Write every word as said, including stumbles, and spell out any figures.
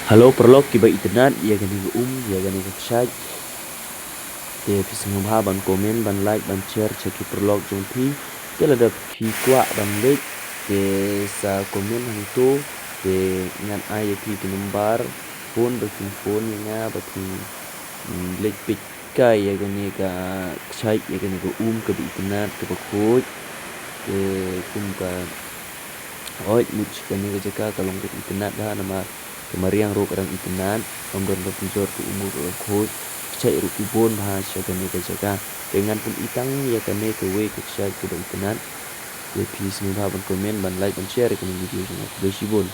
Hello paralok kiba itynnad ïa kane ka um, ïa kane ka kshaid. Te phi sngewbha ban comment, ban like, ban share sha ki paralok jong phi. Te lada phi kwah ban leit, te sa comment hangto. Te ngan ai ïa phi ki number phone ba phin phone ïa nga ba phin, mm, leit peit kai ïa kane ka kshaid, ïa kane ka um kaba itynnad kaba khuid. Te kum ka, oi, mut kane ka jaka ka long ka itynnad bha namar ka mariang ruh ka dang itynnad, kam don ka pynjot ka um ruh ka khuid, kshaid ruh ki bun bha sha kane ka jaka. Te ngan pyni tang ïa kane kawei ka kshaid kaba itynnad. Te phi sngewbha ban comment, ban like, ban share ïa kane ka video jong nga. Khublei shibun.